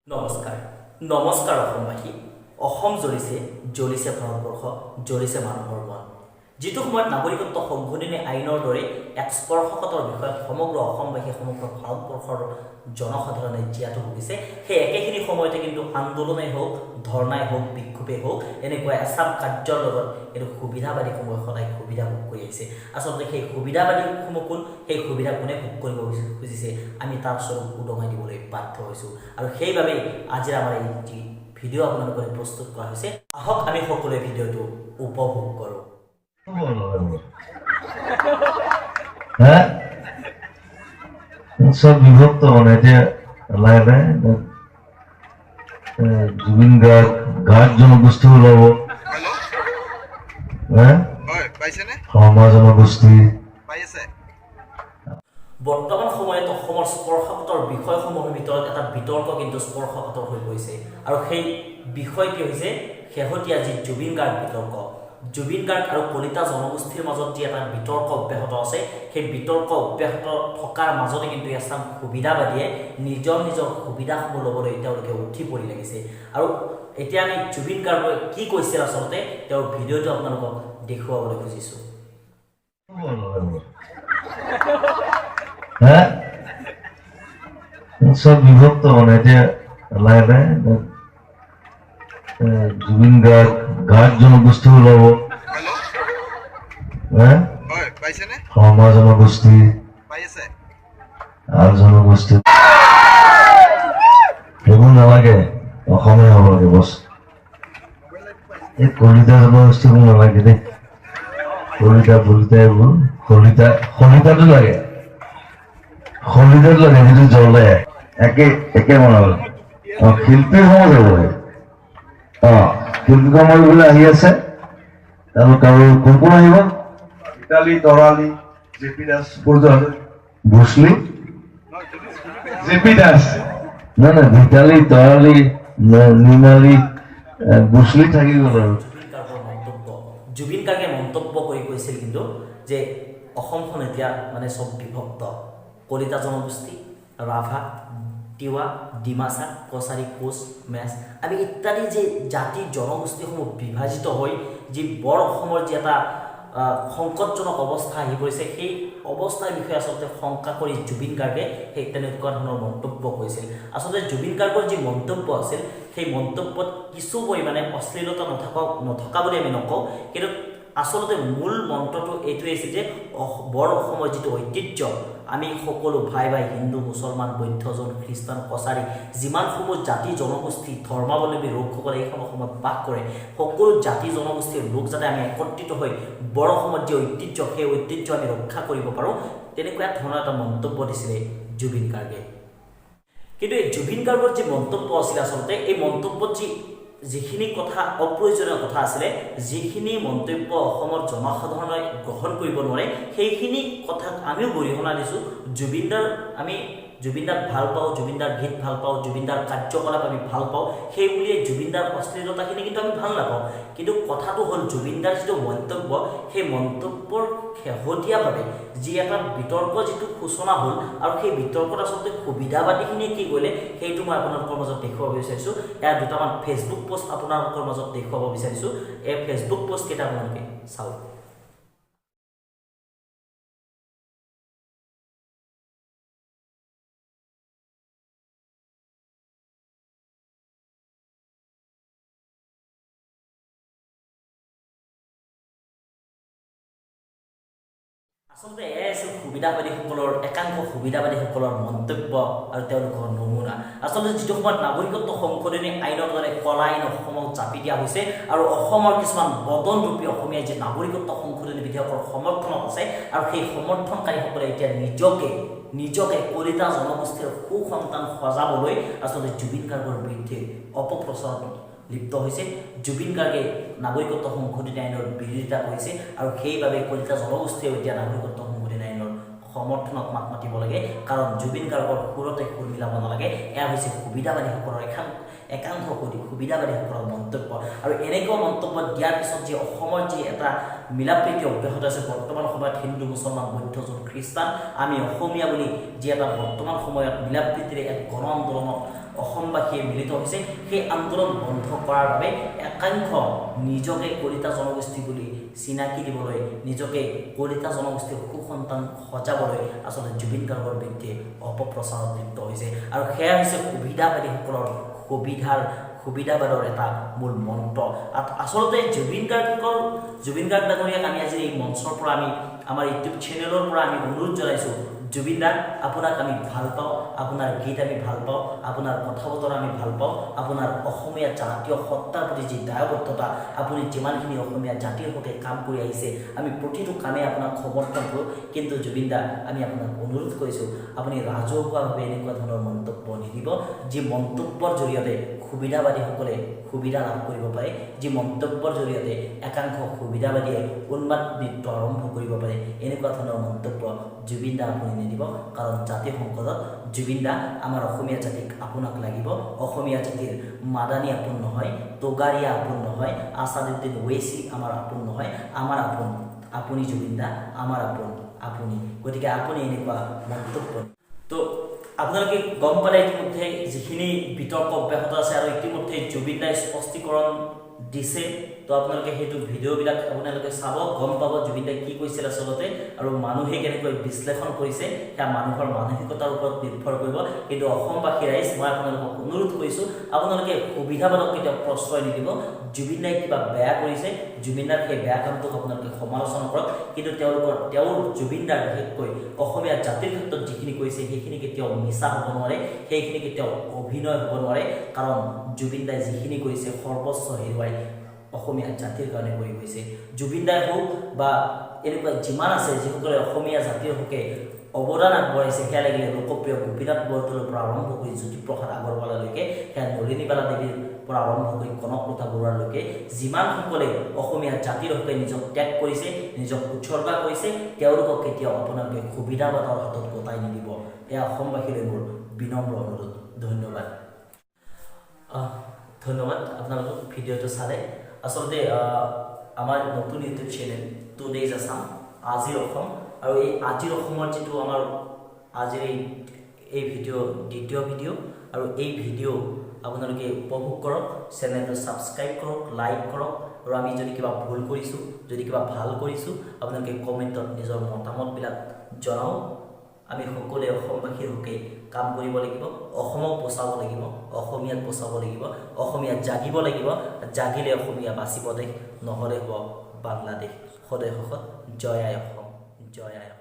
নমস্কাৰ, নমস্কাৰ অসমবাসী। অসম জ্বলিছে, জ্বলিছে ভাৰতবৰ্ষ, জ্বলিছে মানুহৰ মন। যিটো সময়ত নাগৰিকত্ব সংশোধনী আইনৰ দৰে এক স্পৰ্শকাতৰ বিষয়ত সমগ্ৰ অসমবাসী, সমগ্ৰ ভাৰতবৰ্ষৰ জনসাধাৰণে জীয়াতু ভুগিছে, সেই একেখিনি সময়তে কিন্তু আন্দোলনেই হওক, ধৰ্ণাই হওক, বিক্ষোভেই হওক, এনেকুৱা এচাম কাৰ্যৰ লগত এইটো সুবিধাবাদীসমূহে সদায় সুবিধা ভোগ কৰি আহিছে। আচলতে সেই সুবিধাবাদীসমূহ কোন, সেই সুবিধা কোনে ভোগ কৰিব খুজিছে, আমি তাৰ স্বৰূপ উদঙাই দিবলৈ বাধ্য হৈছোঁ। আৰু সেইবাবেই আজিৰ আমাৰ এই যি ভিডিঅ' আপোনালোকলৈ প্ৰস্তুত কৰা হৈছে, আহক আমি সকলোৱে ভিডিঅ'টো উপভোগ কৰোঁ। হে, চব বিভক্ত। মানে এতিয়া লাহে লাহে জুবিন গাৰ্গ, গাৰ্গ জনগোষ্ঠী ওলাব। হেল্ল'। হে। হয়, পাইছেনে? শৰ্মা জনগোষ্ঠী। পাই আছে। বৰ্তমান সময়ত অসমৰ স্পৰ্শকাতৰ বিষয়সমূহৰ ভিতৰত এটা বিতৰ্ক কিন্তু স্পৰ্শকাতৰ হৈ পৰিছে আৰু সেই বিষয়টি হৈছে শেহতীয়া যি জুবিন গাৰ্গ বিতৰ্ক। জুবিন গাৰ্গ আৰু কলিতা জনগোষ্ঠীৰ মাজত যি এটা বিতৰ্ক অব্যাহত আছে, সেই বিতৰ্ক অব্যাহত থকাৰ মাজতে কিন্তু এচাম সুবিধাবাদীয়ে নিজৰ নিজৰ সুবিধাসমূহ ল'বলৈ তেওঁলোকে উঠি পৰি লাগিছে। আৰু এতিয়া আমি জুবিন গাৰ্গে কি কৈছিল, আচলতে তেওঁৰ ভিডিঅ'টো আপোনালোকক দেখুৱাবলৈ খুজিছোঁ। হে, চব বিভক্ত। মানে এতিয়া লাহে লাহে জুবিন গাৰ্গ, গাৰ্গ জনগোষ্ঠী ওলাব। হেল্ল'। হে। হয়, পাইছেনে? শৰ্মা জনগোষ্ঠী। পাই আছে। আৰু জনগোষ্ঠী সেইবোৰ নালাগে, অসমীয়া হ'ব লাগে বছ। এই কলিতা জনগোষ্ঠীবোৰ নালাগে দেই। কলিতা বলিতা এইবোৰ, শলিতা, শলিতাটো লাগে, শলিতাটো লাগে যিটো জ্বলে। একে একে বনাব লাগে। অ, শিল্পীৰ সমাজ হ'ব লাগে। অ, শিল্পী সমাজ বোলে আহি আছে। তেওঁলোক আৰু কোন কোন আহিব? Italy, Tarali, J P Das, Purja, Bruce Lee. J P Das. নাই নাই, ভিতালী, তৰালী, নিমালী, ব্ৰুচলি থাকি গ'ল আৰু। জুবিন গাৰ্গৰ মন্তব্য, জুবিন গাৰ্গে মন্তব্য কৰি কৈছিল কিন্তু যে অসমখন এতিয়া মানে চব বিভক্ত। কলিতা জনগোষ্ঠী, ৰাভা, তিৱা, ডিমাচা, কছাৰী, কোচ, মেচ আমি ইত্যাদি যে জাতি জনগোষ্ঠীসমূহ বিভাজিত হৈ যি বৰ অসমৰ যি এটা সংকটজনক অৱস্থা আহি পৰিছে, সেই অৱস্থাৰ বিষয়ে আচলতে শংকা কৰি জুবিন গাৰ্গে সেই তেনেকুৱা ধৰণৰ মন্তব্য কৰিছিল। আচলতে জুবিন গাৰ্গৰ যি মন্তব্য আছিল, সেই মন্তব্যত কিছু পৰিমাণে অশ্লীলতা নথকা নথকা বুলি আমি নকওঁ, কিন্তু আচলতে মূল মন্ত্ৰটো এইটোৱেই আছিল যে বৰ অসমৰ যিটো ঐতিহ্য, আমি সকলো ভাই ভাই, হিন্দু, মুছলমান, বৌদ্ধ, জৈন, খ্ৰীষ্টান, কছাৰী, যিমানসমূহ জাতি জনগোষ্ঠী ধৰ্মাৱলম্বী লোকসকলে এইখন অসমত বাস কৰে, সকলো জাতি জনগোষ্ঠীৰ লোক যাতে আমি একত্ৰিত হৈ বৰ অসমত যি ঐতিহ্য, সেই ঐতিহ্য আমি ৰক্ষা কৰিব পাৰোঁ, তেনেকুৱা ধৰণৰ এটা মন্তব্য দিছিলে জুবিন গাৰ্গে। কিন্তু এই জুবিন গাৰ্গৰ যি মন্তব্য আছিলে, আচলতে এই মন্তব্যত যিখিনি কথা অপ্ৰয়োজনীয় কথা আছিলে, যিখিনি মন্তব্য অসমৰ জনসাধাৰণে গ্ৰহণ কৰিব নোৱাৰে, সেইখিনি কথাক আমিও গৰিহণা দিছোঁ। জুবিনদাৰ, আমি জুবিনদাক ভাল পাওঁ, জুবিনদাৰ গীত ভাল পাওঁ, জুবিনদাৰ কাৰ্যকলাপ আমি ভাল পাওঁ, সেই বুলিয়ে জুবিনদাৰ অশ্লীলতাখিনি কিন্তু আমি ভাল নাপাওঁ। কিন্তু কথাটো হ'ল, জুবিনদাৰ যিটো মন্তব্য, সেই মন্তব্যৰ শেহতীয়াভাৱে যি এটা বিতৰ্ক যিটো সূচনা হ'ল আৰু সেই বিতৰ্কত আচলতে সুবিধাবাদীখিনিয়ে কি কৰিলে, সেইটো মই আপোনালোকৰ মাজত দেখুৱাব বিচাৰিছোঁ। ইয়াৰ দুটামান ফেচবুক পষ্ট আপোনালোকৰ মাজত দেখুৱাব বিচাৰিছোঁ। এই ফেচবুক পষ্টকেইটা আপোনালোকে চাওক। আচলতে এয়াই আছিল সুবিধাবাদীসকলৰ, একাংশ সুবিধাবাদীসকলৰ মন্তব্য আৰু তেওঁলোকৰ নমুনা। আচলতে যিটো সময়ত নাগৰিকত্ব সংশোধনী আইনৰ দৰে কলা আইন অসমক জাপি দিয়া হৈছে আৰু অসমৰ কিছুমান বদনৰূপী অসমীয়াই যে নাগৰিকত্ব সংশোধনী বিধেয়কৰ সমৰ্থনত আছে আৰু সেই সমৰ্থনকাৰীসকলে এতিয়া নিজকে নিজকে কলিতা জনগোষ্ঠীৰ সুসন্তান সজাবলৈ আচলতে জুবিন গাৰ্গৰ বিৰুদ্ধে অপপ্ৰচাৰত লিপ্ত হৈছে। জুবিন গাৰ্গে নাগৰিকত্ব সংশোধনী আইনৰ বিৰোধিতা কৰিছে আৰু সেইবাবে কলিতা জনগোষ্ঠীয়েও এতিয়া নাগৰিকত্ব সংশোধনী আইনৰ সমৰ্থনত মাত মাতিব লাগে, কাৰণ জুবিন গাৰ্গৰ সুৰতে সুৰ মিলাব নালাগে। এয়া হৈছে সুবিধাবাদীসকলৰ একাংশ সুবিধাবাদীসকলৰ মন্তব্য। আৰু এনেকুৱা মন্তব্য দিয়াৰ পিছত যি অসমৰ যি এটা মিলা প্ৰীতি অব্যাহত আছে বৰ্তমান সময়ত, হিন্দু, মুছলমান, বৌদ্ধ, জৈন, খ্ৰীষ্টান, আমি অসমীয়া বুলি যি এটা বৰ্তমান সময়ত মিলা প্ৰীতিৰে এক গণ আন্দোলনত অসমবাসীয়ে মিলিত হৈছে। সেই আন্দোলন বন্ধ কৰাৰ বাবে একাংশ নিজকে কলিতা জনগোষ্ঠী বুলি চিনাকি দিবলৈ, নিজকে কলিতা জনগোষ্ঠীৰ সুসন্তান সজাবলৈ আচলতে জুবিন গাৰ্গৰ বিৰুদ্ধে অপপ্ৰচাৰত লিপ্ত হৈছে। আৰু সেয়া হৈছে সুবিধাবাদীসকলৰ সুবিধাবাদৰ এটা মূল মন্ত্ৰ। আচলতে জুবিন গাৰ্গ ডাঙৰীয়াক আমি আজি এই মঞ্চৰ পৰা, আমি আমাৰ ইউটিউব চেনেলৰ পৰা আমি অনুৰোধ জনাইছোঁ, জুবিন দা, আপোনাক আমি ভাল পাওঁ, আপোনাৰ গীত আমি ভাল পাওঁ, আপোনাৰ কথা বতৰা আমি ভাল পাওঁ, আপোনাৰ অসমীয়া জাতীয় সত্তাৰ প্ৰতি যি দায়বদ্ধতা, আপুনি যিমানখিনি অসমীয়া জাতিৰ হকে কাম কৰি আহিছে, আমি প্ৰতিটো কামে আপোনাক সমৰ্থন কৰোঁ। কিন্তু জুবিন দা, আমি আপোনাক অনুৰোধ কৰিছোঁ, আপুনি ৰাজহুৱাভাৱে এনেকুৱা ধৰণৰ মন্তব্য নিদিব, যি মন্তব্যৰ জৰিয়তে সুবিধাবাদীসকলে সুবিধা লাভ কৰিব পাৰে, যি মন্তব্যৰ জৰিয়তে একাংশ সুবিধাবাদীয়ে উন্মাদ নৃত্য আৰম্ভ কৰিব পাৰে। এনেকুৱা ধৰণৰ মন্তব্য জুবিন দা আপুনি নিদিব, কাৰণ জাতি সংকটত জুবিন দা, আমাৰ অসমীয়া জাতিক আপোনাক লাগিব। অসমীয়া জাতিৰ মাদানী আপোন নহয়, তোগাৰীয়া আপোন নহয়, আছাদুদ্দিন ওৱেচি আমাৰ আপোন নহয়। আমাৰ আপোন আপুনি জুবিন দা, আমাৰ আপোন আপুনি। গতিকে আপুনি এনেকুৱা মন্তব্য। তো আপোনালোকে গম পালে ইতিমধ্যে যিখিনি বিতৰ্ক অব্যাহত আছে আৰু ইতিমধ্যে জুবিন দাই স্পষ্টীকৰণ দিছে। তো আপোনালোকে সেইটো ভিডিঅ'বিলাক আপোনালোকে চাব, গম পাব জুবিন দাই কি কৈছিল আচলতে আৰু মানুহে কেনেকৈ বিশ্লেষণ কৰিছে। সেয়া মানুহৰ মানসিকতাৰ ওপৰত নিৰ্ভৰ কৰিব। কিন্তু অসমবাসী ৰাইজ, মই আপোনালোকক অনুৰোধ কৰিছোঁ, আপোনালোকে সুবিধাবাদক কেতিয়াও প্ৰশ্ৰয় নিদিব। জুবিন দাই কিবা বেয়া কৰিছে, জুবিন দাৰ সেই বেয়া কামটোক আপোনালোকে সমালোচনা কৰক। কিন্তু তেওঁৰ জুবিন দাৰ বিশেষকৈ অসমীয়া জাতিৰ ক্ষেত্ৰত যিখিনি কৰিছে, সেইখিনি কেতিয়াও মিছা হ'ব নোৱাৰে, সেইখিনি কেতিয়াও অভিনয় হ'ব নোৱাৰে। কাৰণ জুবিন দাই যিখিনি কৰিছে, সৰ্বস্ব হেৰুৱাই অসমীয়া জাতিৰ কাৰণে কৰি গৈছে। জুবিন দাই হওক বা এনেকুৱা যিমান আছে, যিসকলে অসমীয়া জাতিৰ হকে অৱদান আগবঢ়াইছে, সেয়া লাগিলে লোকপ্ৰিয় গোপীনাথ বৰদলৈৰ পৰা আৰম্ভ কৰি জ্যোতিপ্ৰসাদ আগৰৱালালৈকে, সেয়া নলিনীবালা দেৱীৰ পৰা আৰম্ভ কৰি কনকলতা বৰুৱালৈকে, যিমানসকলে অসমীয়া জাতিৰ হকে নিজক ত্যাগ কৰিছে, নিজক উৎসৰ্গা কৰিছে, তেওঁলোকক কেতিয়াও আপোনালোকে সুবিধাবাদৰ হাতত গতাই নিদিব। এয়া অসমবাসীলৈ মোৰ বিনম্ৰ অনুৰোধ। ধন্যবাদ। ধন্যবাদ আপোনালোকক, ভিডিঅ'টো চালে। আচলতে আমাৰ নতুন ইউটিউব চেনেল টুডেইজ আছাম, আজিৰ অসম, আৰু এই আজিৰ অসমৰ যিটো আমাৰ আজিৰ এই ভিডিঅ' দ্বিতীয় ভিডিঅ'। আৰু এই ভিডিঅ' আপোনালোকে উপভোগ কৰক, চেনেলটো ছাবস্ক্ৰাইব কৰক, লাইক কৰক। আৰু আমি যদি কিবা ভুল কৰিছোঁ, যদি কিবা ভাল কৰিছোঁ, আপোনালোকে কমেণ্টত নিজৰ মতামতবিলাক জনাওক। আমি সকলোৱে অসমবাসীৰ হকে কাম কৰিব লাগিব, অসমক বচাব লাগিব, অসমীয়াক বচাব লাগিব, অসমীয়া জাগিব লাগিব। জাগিলে অসমীয়া বাচিব দেশ, নহ'লে হ'ব বাংলাদেশ। সদয় শেষত, জয় আই অসম, জয় আই অসম।